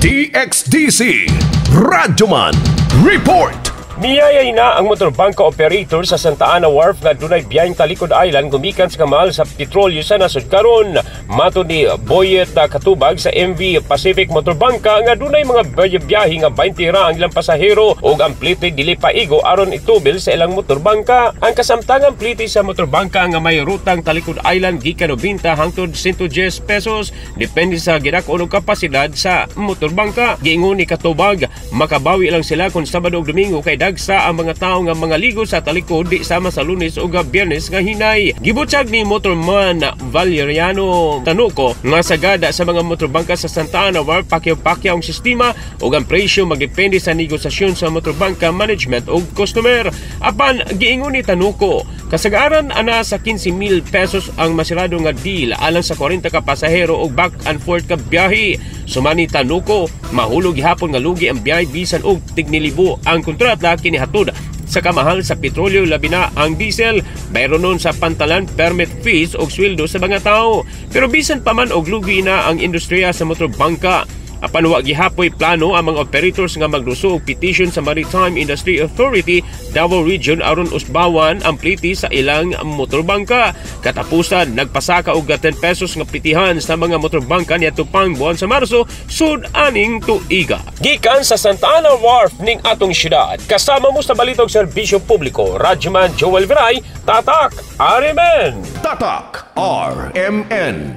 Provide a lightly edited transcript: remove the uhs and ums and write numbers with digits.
DXDC Radyoman Report. Niyayay na ang motorbangka operator sa Santa Ana Wharf nga dunay biyaheng Talikod Island gumikan sa kamahal sa petrolyo sa nasod karon. Matod ni Boyet Katubag sa MV Pacific Motorbangka nga dunay mga biyahe nga 20 ra ang ilang pasahero ug ang plite dili paigo aron itubil sa ilang motorbangka. Ang kasamtangang plite sa motorbangka nga may rutang Talikod Island gikan 90 hangtod 110 pesos, depende sa gidak-on og kapasidad sa motorbangka. Giingon ni Katubag, makabawi lang sila kung Sabado ug Domingo kay dagsa ang mga tao nga mga ligo sa talikod, di sama sa Lunes ug Biyernes nga hinay. Gibutyag ni motorman Valeriano Tanuko nga sagada sa mga motorbangka sa Santa Ana Wharf, pakyaw-pakyaw ang sistema ug ang presyo magdepende sa negosasyon sa motorbangka management ug customer. Apan giingon ni Tanuko, kasagaran ana sa 15,000 pesos ang masirado nga deal alang sa 40 ka pasahero og back and forth ka biyahe. Sumani Tanuko, mahulog gihapon nga lugi ang biyahe bisan og tignilibo ang kontrata kini hatod sa kamahal sa petrolyo, labi na ang diesel, bayro nun sa pantalan, permit fees og sweldo sa mga tao. Pero bisan pa man og lugi na ang industriya sa motorbangka, apan wa gihapoy plano ang mga operators nga magduso og petition sa Maritime Industry Authority Davao Region aron usbawan ang pliti sa ilang motorbangka. Katapusan, nagpasaka og 10 pesos nga plitihan sa mga motorbangka niadto pang buwan sa Marso sud aning tuiga. Gikan sa Santa Ana Wharf ning atong syudad, kasama mo sa balitog serbisyo publiko, Radyoman Joel Viray, Tatak RMN. Tatak RMN.